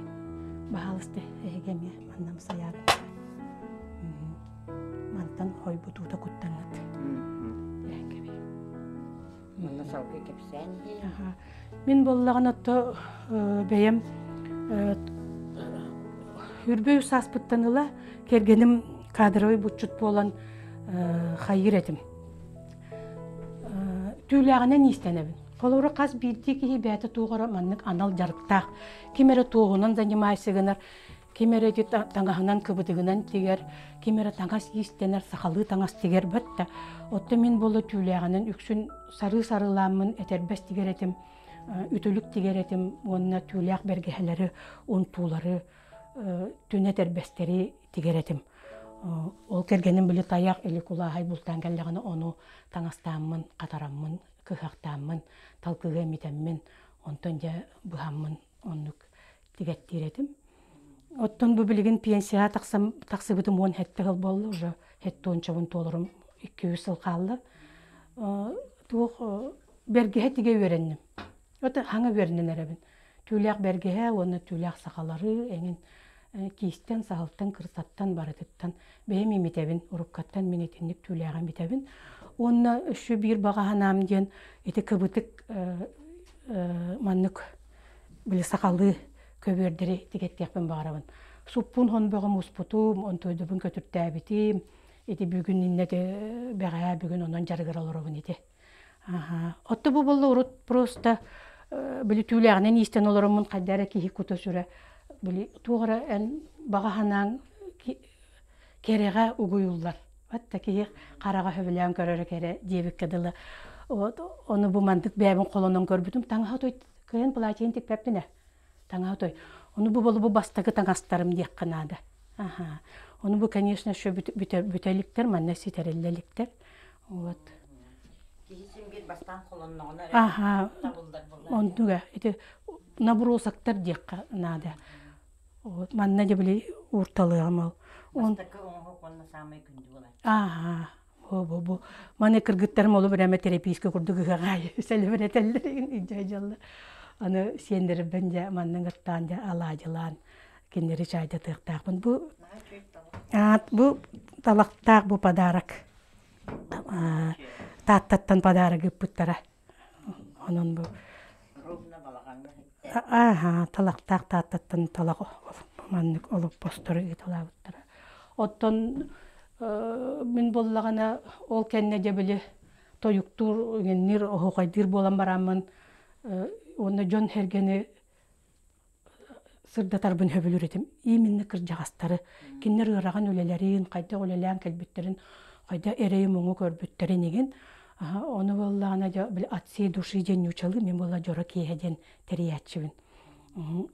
баһаалыста эһиги эмиэ манна амсайаарыҥ. Мантан хойбут уута куттаҥҥыт. Манна салгыы кэпсээн иһиэ. Мин буоллаҕына то бэйэм үрбөй сааспыттан ыла кэргэним кадровый бутчут буолан хайыыр этим. Түүлээҕинэн иистэнэбин. Холобура хас биирдии киһи бэйэтэ туох эрэ маннык анал дьарыктаах. Ким эрэ туоһунан занимайся гынар, ким эрэ ити таҥаһынан кыбытыгынан тигэр, ким эрэ таҥас иистэнэр, сахалыы таҥас тигэр батта. Оттон мин буола түүлээҕинэн үксүн сарыы сарыылааммын этэрбэс тигэр этим, үтүлүк тигэр этим уонна түүлээх бэргэһэлэри, унтуулары, түнэ этэрбэстэри тигэр этим. Ол кэргэним били тайах или кулааһай бултаан кэллэҕинэ ону таҥастааммын, хатараммын, кыһахтааммын, талкыга имитэммин, онтон дьэ быһаммын оннук тигэттиир этим. Оттон бу билигин пенсияҕа тахсам тахсыбытым 17 сыл буолла уже хеттуончабын туоларым 200 сыл хаалла. Туох бэргэһэ тигэ үөрэнним. Вот хаҥа үөрэнэн эрэбин. Түүлээх бэргэһэ уонна түүлээх сахалары эҥин киистэн, саһылтан, кырсаттан барытыттан бэйэм имитэбин, уруккаттан мин итинник түүлээҕи имитэбин. Уонна өссө биир баҕа санаам диэн ити кыбытык маннык били сахалыы көбүөрдэри тигэттиэхпин баҕарабын. Суппун хонбоҕум успутум, онтуйдубун көтүртээбитим. Ити бүгүн иннэ бэҕэһээ бүгүн онон дьарыгыра олоробун ити. Аха. Отто бу буолла урут просто били түүлээҕинэн иистэн олороммун хайда эрэ киһи кута сүрэ били туох эрэ эн баҕа санааҥ кэрэҕэ угуйуллар. Батта киһи хараҕа сөбүлээн көрөрө кэрэ диэбиккэ дылы. Вот ону бу мантык бэйэбин холонон көрбүтүм таҥаһа той кыайан платьен тикпэппин ээ. Таҥаһа той. Ону бу болу бу бастакы таҥастарым диэххэ наада. Аха. Ону бу, конечно, еще бүтэ иликтэр, манна ситэриллэ иликтэр. Вот. Киһи син биир бастаан холонноҕуна эрэ Аха. табыллар буолла. Оннуга. Ити набросоктар диэххэ наада. Манна дьэ били уурталыаҕым ол. Бастакы оҥоһук уонна саамай күндү буолар. Ааһа. Бу бу бу. Маны кыргыттарым олу бирэмэ терапийскэ курдук ыһыаҕаайы сэлибирэтэллэр илдьэ дьалла. Аны сиэннэрбин дьэ манна ыҥыртаан дьэ алаадьылаан кинилэри чаайдатыахтаахпын. Бу бу талахтаах бу подарок. Тааттаттан подарок ыыппыттара. Онон бу Ааһа, талахтаах Тааттаттан талах маннык олоппостору ыыталаабыттара. Оттон мин буоллаҕына ол кэннэ дьэ били тойуктуур, иҥинниир, оһуохайдыыр буолан бараммын уонна дьон сэргэни сырдатарбын сөбүлүүр этим. Именно кырдьаҕастары, кинилэр ыарахан үлэлэрин, хайдах үлэлээн кэлбиттэрин, хайдах эрэйи-муҥу көрбүттэрин игин. Ону буоллаҕына дьэ били от всей души диэн ньуучалыы мин буолла дьоро киэһэ диэн тэрийээччибин.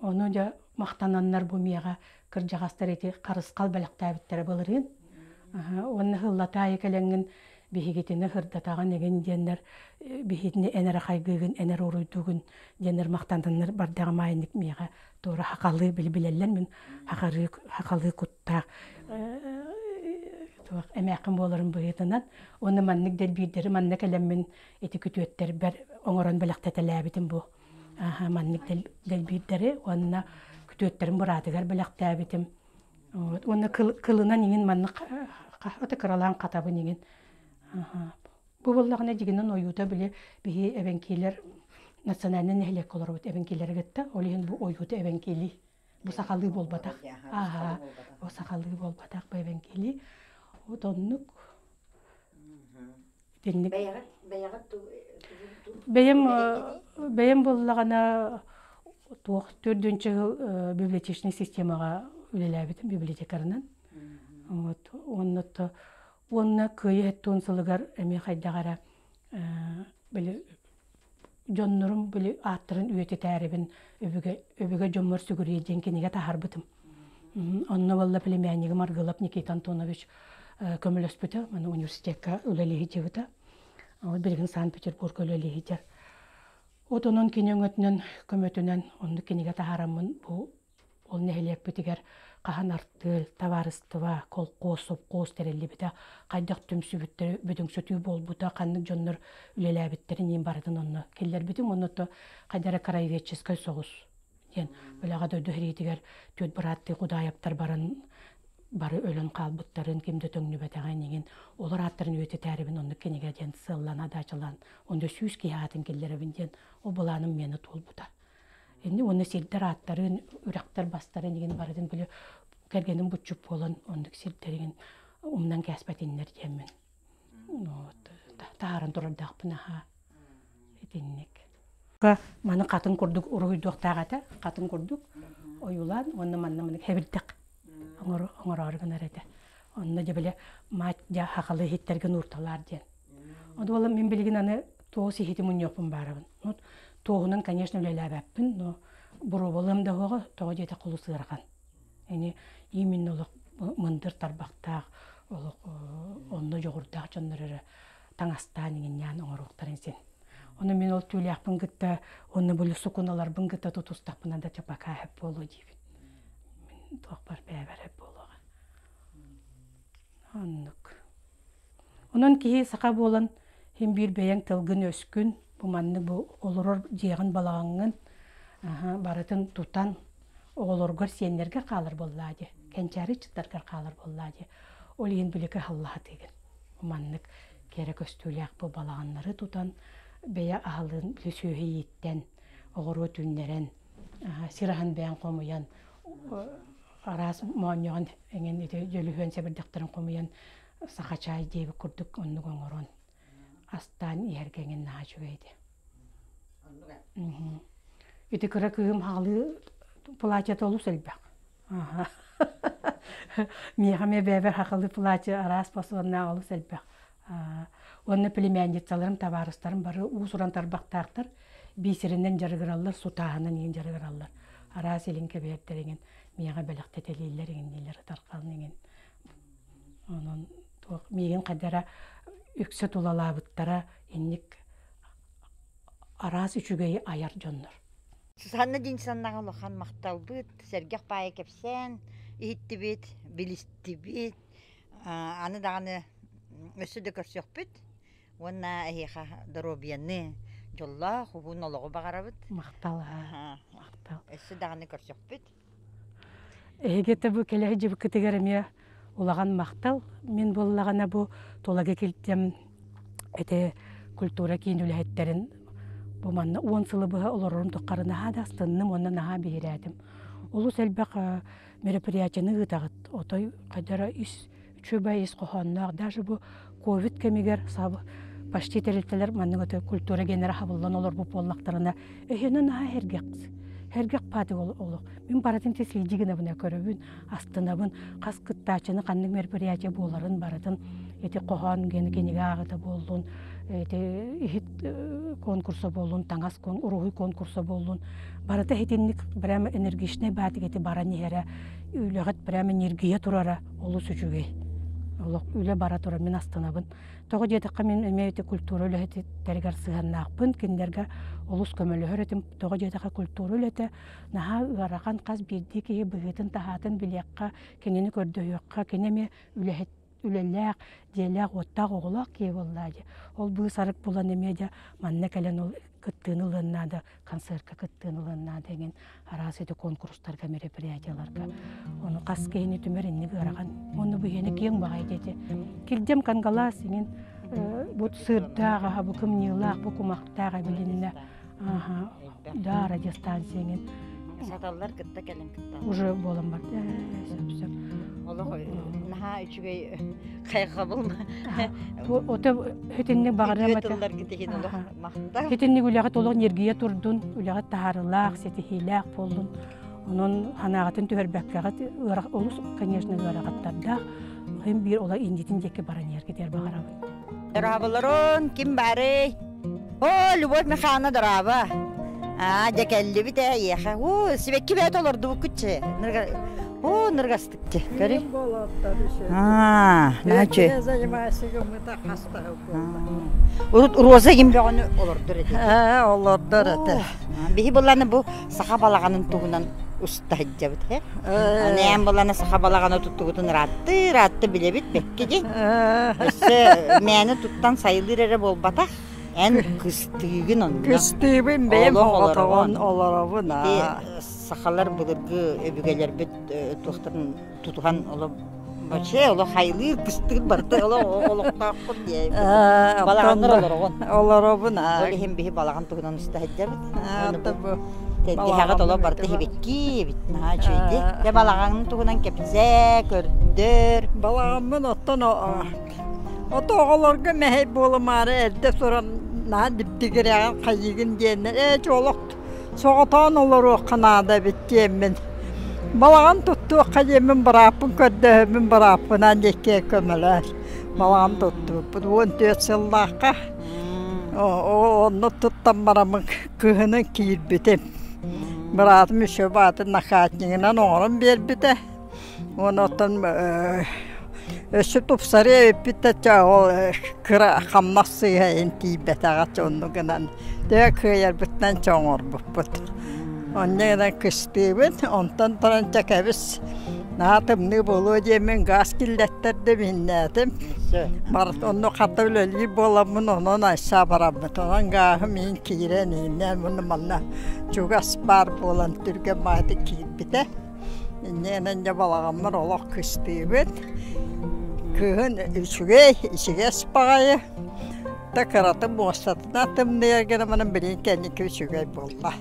Ону дьэ махтананнар бу миэхэ кырдьаҕастар ити харысхал бэлэхтээбиттэрэ былырыын. Уонна һыллатаайы кэлэҥҥин биһигитини сырдатаҕын игин диэннэр биһигини эн эрэ хайгыыгын, эн эрэ уруйдуугун диэннэр махтананнар бардаҕым аайыннык миэхэ туора хахалыы били билэллэр мин хахарыы хахалыы куттаах туох эмээххин буоларын быһыытынан уонна маннык дэлбиирдэри манна кэлэммин ити күтүөттэрбэр оҥорон бэлэхтэтэлээбитим бу маннык дэлбиирдэри уонна күтүөттэрим быраатыгар бэлэхтээбитим. Уонна кылынан иҥин маннык аты кыралаан хатабын иҥин. Бу буоллаҕына дьигинэн ойуута били биһи эбэҥкиилэр национальнай нэһилиэккэ олоробут эбэҥкиилэри кытта. Ол иһин бу ойуута эбэҥкиилии. Бу сахалыы буолбатах. Ааһа, бу сахалыы буолбатах, бу эбэҥкиилии. Вот оннук. Итинник. Бэйэҕит бэйэҕит Бэйэм бэйэм буоллаҕына туох төрдүнчү сыл библиотечнай системаҕа үлэлээбитим библиотекарынан. Вот уонна то уонна Кыайыы 70 сылыгар эмиэ хайдах эрэ били дьоннорум били ааттарын үйэтитээрибин өбүгэ өбүгэ дьоммор сүгүрүйэ диэн кинигэ таһаарбытым. Онно буолла племяннигым Аргылап Никита Антонович көмөлөспүтэ, маны университекка үлэлии сылдьыбыта. Вот билигин Санкт-Петербурга үлэлии сылдьар. Вот онон кини өҥөтүнэн, көмөтүнэн оннук кинигэ таһаараммын бу ол нэһилиэкпитигэр хаһан артыал, табаарыстыба, колхоз, сопхуос тэриллибитэ, хайдах түмсүбүттэрэ, бөдөҥсөтүү буолбута, ханнык дьоннор үлэлээбиттэрин иин барытын онно киллэрбитим. Онно то хайда эрэ краеведческай соҕус диэн Үлэҕэ дойду сэриитигэр түөрт бырааттыы Кудаайаптар баран бары өлөн хаалбыттарын, ким да төҥнүбэтэҕин иҥин олор ааттарын үйэтитээрибин оннук кинигэ диэн сыаллана даачалаан онно 100 киһи аатын киллэрэбин диэн ол былааным миэнэ туолбута. Инни уонна сирдэр ааттарын, үрэхтэр бастарын игин барытын били кэргэним буччуп буолан оннук сирдэригин умнан кээспэтиннэр диэммин. Вот таһааран турардаахпын аһаа. Итинник. Маны хатын курдук уруһуйдуохтаах этэ. Хатын курдук ойуулаан уонна манна маннык хэбирдэх оҥороору гынар этэ. Онно дьэ били мать дьэ хахалы иһиттэргэ нуурталаар диэн. Ону буолан мин билигин аны туос иһити мунньуохпун баарабын. Ну, туоһунан, конечно, үлэлээбэппин, но боруобалыам да уоҕа, тоҕо диэтэх олус ыарахан. Ини именно олох мындыр тарбахтаах, олох онно дьоҕурдаах дьоннор эрэ таҥастаан иҥиннээн оҥоруохтарын син. Ону мин ол түүлээхпин кытта уонна били сукуналарбын кытта тутустахпына да пока сөп буолуо диибин. Мин туохпар бэйэбэр сөп буолуоҕа. Оннук. Онон киһи саха буолан син биир бэйэҥ тылгын-өскүн бу маннык бу олорор дьиэҕин балаҕаҥҥын барытын тутан оҕолоргор сиэннэргэр хаалар буоллаа дии, кэнчээри ыччаттаргар хаалар буоллаа дии. Ол иһин били кыһаллаһатыгын. Маннык кэрэ көстүүлээх бу балаҕаннары тутан бэйэ аһылыын били сүөһү ииттэн, оҕуруо түүннэрэн, сир аһын бэйэҥ хомуйан, араас моонньоҕон эҥин ити дьөлүһүөн сэбирдэхтэрин хомуйан саха чаай диэбит курдук оннук оҥорон астаан иһэргэ эҥин наһаа үчүгэй этэ. Ити кыра кыыһым хаалыы платьета олус элбэх. Миэхэ эмиэ бэйэбэр хахалы платье араас фасоннаах олус элбэх. Уонна племянницаларым, табаарыстарым бары уус-уран тарбахтаахтар, биисэринэн дьарыгыраллар, сутааһынан иҥин дьарыгыраллар. Араас илин кэбиһэрдэр иҥин миэхэ бэлэхтэтэлииллэр иҥин дииллэр ытархалын иҥин. Онон туох миигин хайдара үксэ тулалаабыттара инник араас үчүгэйи айар дьоннор. Сусанна Денисовнаҕа улахан махталбыт, сэргэх баайы кэпсээн иһиттибит, билистибит. Аны даҕаны өссө да көрсүөхпүт уонна эһиэхэ доруобуйаны, дьоллоох уһун олоҕу баҕарабыт. Махтал, махтал. Өссө даҕаны көрсүөхпүт. Эһиги бу кэлэ сылдьыбыккытыгар эмиэ улахан махтал. Мин буоллаҕына бу Тулагы Килтиэм ити культура киин үлэһиттэрин бу манна 10 сылы быһа олорорум тухары наһаа да астынным уонна наһаа биһирээтим. Олус элбэх мероприятиены ыытаҕыт. Отой хайдара ис үчүгэй ис хоһоонноох даже бу ковид кэмигэр почти тэрилтэлэр маннык аты культура генера хабыллан олорбут буоллахтарына өһүнэ наһаа эргэх эргэх паатык олох мин барытын тесилдьи гынабына көрөбүн астынабын хас кыттааччыны ханнык мероприятие буоларын барытын ити хоһоон ген кинигэ ааҕыта буоллун ити иһит конкурса буоллун таҥас уруһуй конкурса буоллун барыта итинник прямо энергичнай баатык ити баран иһэрэ үлэҕит прямо ньиргийэ турара олус үчүгэй. Олох үлэ бара турар, мин астынабын. Тоҕо диэтэххэ, мин эмиэ ити культура үлэһиттэригэр сыһыаннаахпын, кинилэргэ олус көмөлөһөр этим. Тоҕо диэтэххэ, культура үлэтэ наһаа ыарахан, хас биирдии киһи быһыытын-таһаатын билиэххэ, кинини көрдөһүөххэ, кини эмиэ үлэһит үлэлээх, дьиэлээх-уоттаах оҕолоох киһи буоллаа дии. Ол быыс-арык булан эмиэ дьэ манна кэлэн ол кыттыыны ылыан наада, концертка кыттыыны ылыан наада эҥин араас ити конкурстарга, мероприятиеларга. Ону хас киһини түмэр инник ыарахан. Уонна бу иһини киэҥ баҕайы диэти. Килдьэм Кангалаас иҥин бу сыырдаах аха, бу кымньыылаах, бу кумахтаах эбилиннэ. Аха, да, радиостанция иҥин. Саталлар кытта кэлин кытта. Уже буолан барда. Сөп, сөп. Олох наһаа үчүгэй хайҕабыл. Ото хитинник баҕарыам этэ. Хитинник үлэҕит олох ньиргийэ турдун, үлэҕит таһаарыылаах, ситиһиилээх буоллун. Онон санааҕытын түһэрбэккэҕит олус, конечно, ыарахаттардаах. Хим биир ола индитин диэки баран иһэргитигэр баҕарабын. Дорооболорун, ким баарый? О, Любовь Михайловна, дорообо. Аа, дьэ кэллибит ээ, эйиэхэ. Уу, сибэкки бэйэтэ олордубуккут Оо, ныргастыкчы. Көрүй. Аа, наачы. Урут Роза ким бөҕөнү олордор этэ. Ээ, олордор этэ. Биһи булланы бу саха балаҕанын туһунан уста сылдьабыт э. Анээн булланы саха балаҕаны туттубутун ыраатты, ыраатты билэбит бэкки дии. Өссө мээнэ туттан сайылыыр эрэ буолбатах. Эн кыстыыгын онно. Кыстыыбын бэйэм оҕотоҕун олоробун. Сахалар былыргы өбүгэлэрбит туохтарын тутуһан оло вообще оло хайлыыр кыстыыр барыта оло олохтоохпут диэ балаҕаннар олороҕун олоробун ол иһин биһи балаҕан туһунан уста сылдьабыт тэлгэһэҕит оло барыта хибикки эбит наһаа үчүгэйди дьэ балаҕаҥын туһунан кэпсээ көрдөр балаҕаммын оттон ото оҕолорго мэһэй буолумаары эрдэ туран наһаа дибдигирэҕин хайыыгын диэннэр ээ чуолах Соҕотоон олоруохха наада эбит диэммин, балаҕан туттуохха диэммин бырааппын көрдөһөммүн бырааппынаан диэки көмөлөөр балаҕан туттубуппут 14 сыллаахха онно туттан бараммын кыһынын киирбитим. Быраатым еще баатын накатнигынан оҥорон биэрбитэ. Уонна оттон өссө тупсарыа эбиппит да ол кыра хамнас сыыһа эн тиийбэтэҕэ оннук гынан төһө кыайарбытынан чоҥорбуппут. Онньо гынан кыстыыбын, онтон туран чэ кэбис наһаа тымныы буолуо диэммин гаас киллэттэрдим, иһиннээтим. Онно хата үлэлиир буоламмын онон айсаа бараммыт. Онон гааһым иһин киирэн иһиннээн муну манна чугас баар буолан түргэн баҕайытык киирбитэ. Инньэ дьэ балаҕаммар олох кыстыыбыт. Кыһын үчүгэй, ичигэс баҕайы. Да кырата муостатына тымныйар гына билигин кэнники үчүгэй буолла.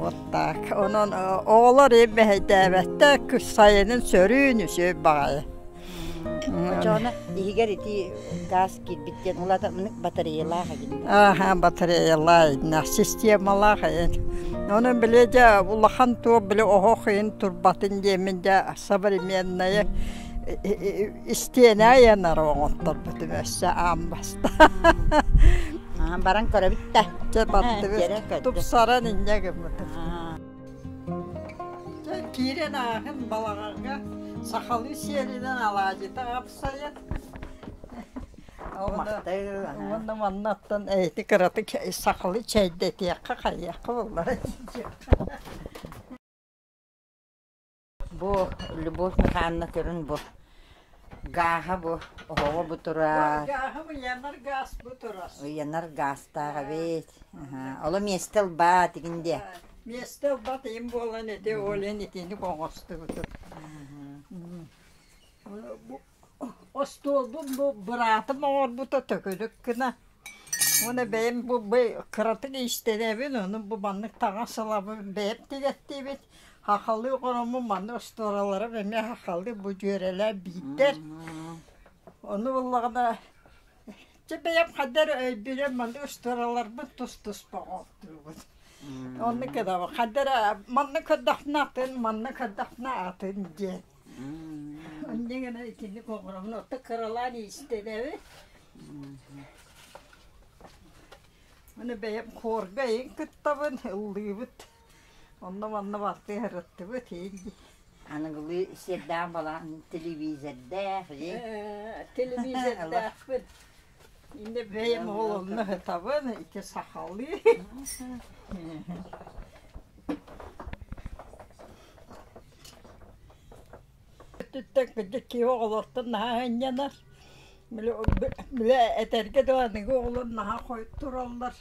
Вот так. Онон оҕолор мэһэйдээбэттэр, сайынын сөрүүн үчүгэй баҕайы. Очоҕуна иһигэр ити газ киирбит диэн улаата батареялаах эбит. Аха, батареялаах, системалаах эбит. Онон били дьэ улахан туох били оһох иһин турбатын диэммин дьэ современная истиэнэ айанар оҥотторбутум өссө аан бастаан. Баран көрөбүт да. Дьэ бардыбыт. Тупсаран инньэ гыммытым. Дьэ киирэн ааһын балаҕаҥҥа сахалыы сиэринэн алаадьыта апсайан. Махтал. Уонна маннаттан эти кыратык сахалы чэйдэтиэххэ хайыахха буоллар. Бу Любовь Михайловна көрүн бу гааһа бу оһоҕо бу турар. Гааһы ыйанар гаас бу турар. Ыйанар гаастаах эбит. Оло миэстэ ылбаат игин диэ. Миэстэ ылбат им буолан ити олен итини оҥостубутум. Остуолбун бу быраатым оҥорбута төкүнүк гына. Уонна бэйэм бу кыратык иистэнэбин, ону бу маннык таҥас ылабын бэйэм тигэттиибит. Хахалыы оҥороммун маннык остуораларым эмиэ хахалыы бу дьүөрэлээн биирдэр. Ону буоллаҕына чэ бэйэм хайда эрэ өйбүнэн маннык остуораларбын тус-туспа оҥортуубун. Оннук гынабын. Хайда эрэ манна көрдөхпүнэ атын, манна көрдөхпүнэ атын диэн. Инньэ гынан итинник оҥоробун, оттон кыралаан иистэнэбин. Аны бэйэм хуорга эйин кыттабын, ыллыыбыт. Онно-манна бартыы сырыттыбыт иин. Аныгылыы сиэрдээх балаҕан телевизордээх, Телевизордээхпин. Иннэ бэйэм ол онно сытабын, ити сахалыы. Өттүттэн кырдьык киһи оҕолортон наһаа ынньанар. Били этэргэ дылы аныгы оҕолор наһаа хойут тураллар,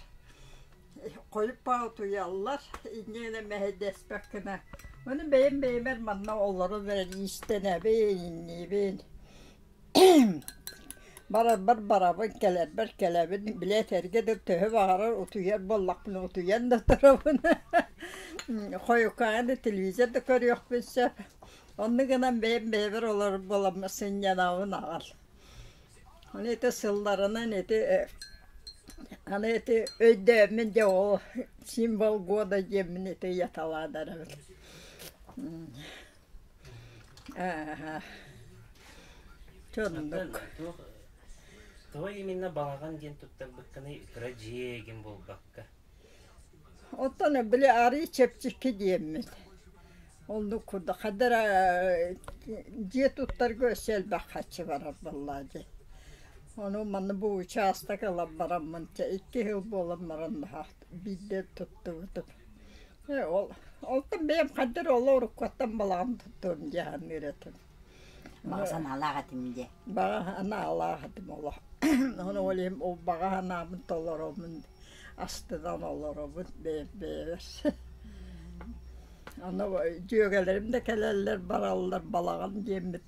хойут баҕа утуйаллар, инньэ гынан мэһэйдэспэт гына. Ону бэйэм бэйэбэр манна олорон эрэн иистэнэбин, инниибин. Барарбар барабын, кэлэрбэр кэлэбин, били этэргэ да төһө баҕарар утуйар буоллахпына утуйан да турабын. Хойукаан да телевизор да көрүөхпүн сөп. Оннук гынан бэйэм бэйэбэр олорор буоламмын сынньанабын аҕал. Аны ити сылларынан ити аны ити өйдөөммүн дьэ ол символ года диэммин ити ыйаталаан эрэбин. Ааһа. Чоннук. Тоҕо именно балаҕан диэн туттарбыккыный кыра дьиэ буолбакка? Оттон били арыы чэпчэки диэммит. Оннук курдук ханна эрэ дьиэ туттарга өссө элбэх харчы барар буоллаа дии. Ону манна бу учаастак ылан бараммын чэ икки сыл буолан баран биирдэ туттубутум. Ээ ол онтон бэйэм хайда эрэ ол уруккуттан балаҕан туттуом дии саныыр этим. Баҕа санаалаах этим диэ. Баҕа санаалаах этим олох. Ону ол иһин ол баҕа санаабын толороммун астынан олоробун бэйэм бэйэбэр. Аны дьүөгэлэрим да кэлэллэр бараллар балаҕан диэммит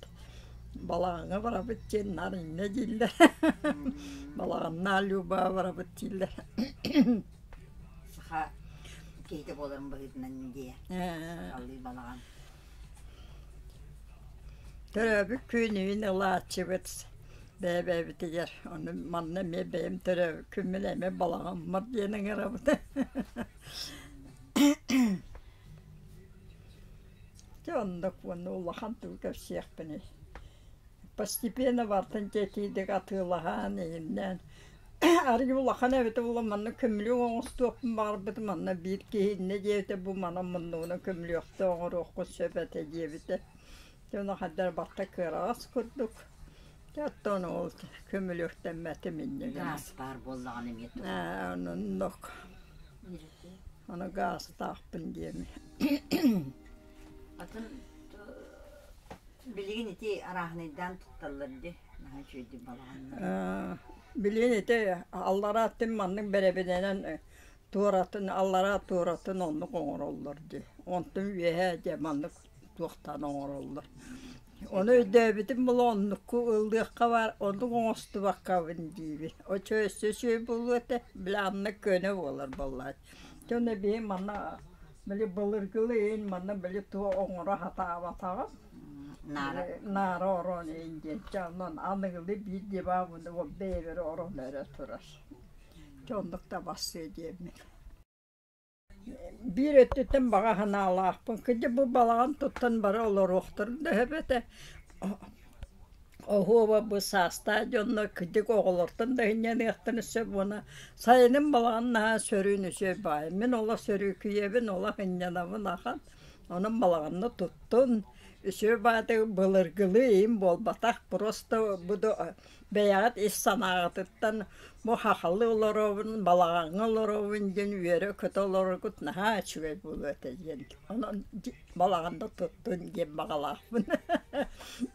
балаҕаҥҥа барабыт диэн наар инньэ дииллэр. Балаҕаннаа Люба барабыт дииллэр. Саха киһитэ буоларын быһыытынан диэ. Алыы балаҕан. Төрөөбүт күнүбүн ылааччыбыт бэйэ-бэйэбитигэр ону манна эмиэ бэйэм төрөөбүт күммүн эмиэ балаҕаммар диэн ыҥырабыт. Дьэ оннук уонна улахан тугу кэпсиэхпиний. Постепенно бартын дьиэтийдик атыылаһан иһиннээн арыый улахан эбитэ буоллар манна көмүлүөк оҥостуохпун баҕарбытым манна биир киһи иннэ диэбитэ бу манан муннугунан көмүлүөктэ оҥоруоххун сөп этэ диэбитэ. Дьэ ону хайдах эрэ барыта кыараҕас курдук. Дьэ оттон ол көмүлүөктэммэтим инньэ гынан. Гаас баар буоллаҕына эмиэ туох. Ээ оннук. Ону гаастаахпын диэми. Атын билигин ити арааһынайдаан тутталлар дии. Наһаа үчүгэйдик балаҕаннар. Билигин ити аллараа өттүн маннык бэрэбинэнэн туоратын аллараа туоратын оннук оҥороллор дии. Онтон үөһээ дьэ маннык туохтаан оҥороллор. Ону өйдөөбүтүм була оннукку ыллыахха баар, оннук оҥостубаккабын диибин. Оччо өссө үчүгэй буолуо этэ, били анна көнө буолар буоллаҕа. Дьоно биһи манна били былыргылыы иһин манна били туох оҥоро сатаабатаҕым. Наара. Наара орон иһин диэн. Дьэ онон аныгылыы биир диван бэйэбэр орон эрэ турар. Дьэ оннук да барсыа диэммин. Биир өттүттэн баҕа санаалаахпын. Кырдьык бу балаҕан туттан бары олоруохтарын да сөп этэ. Оһуоба бу саастаах дьоннор кырдьык оҕолортон да сынньаныахтарын сөп уонна сайынын балаҕан наһаа сөрүүн үчүгэй баҕайы. Мин олох сөрүүкүйэбин, олох сынньанабын ахан. Онон балаҕанна туттун, Үчүгэй баҕайытык былыргылыы иһин буолбатах, просто бу бэйэҕит ис санааҕытыттан бу хахалы олоробун, балаҕаҥҥа олоробун диэн үөрэ-көтө олороргут наһаа үчүгэй буолуо этэ диэн. Онон балаҕанда туттун диэн баҕалаахпын.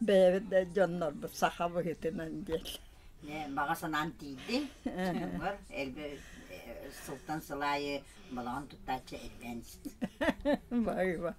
Бэйэбит да дьоннорбут саха быһыытынан диэн. Баҕа санаан тиийдин, дьоҥҥор элбэ сылтан сыл аайы балаҕан туттааччы элбээн истин. Баҕыба.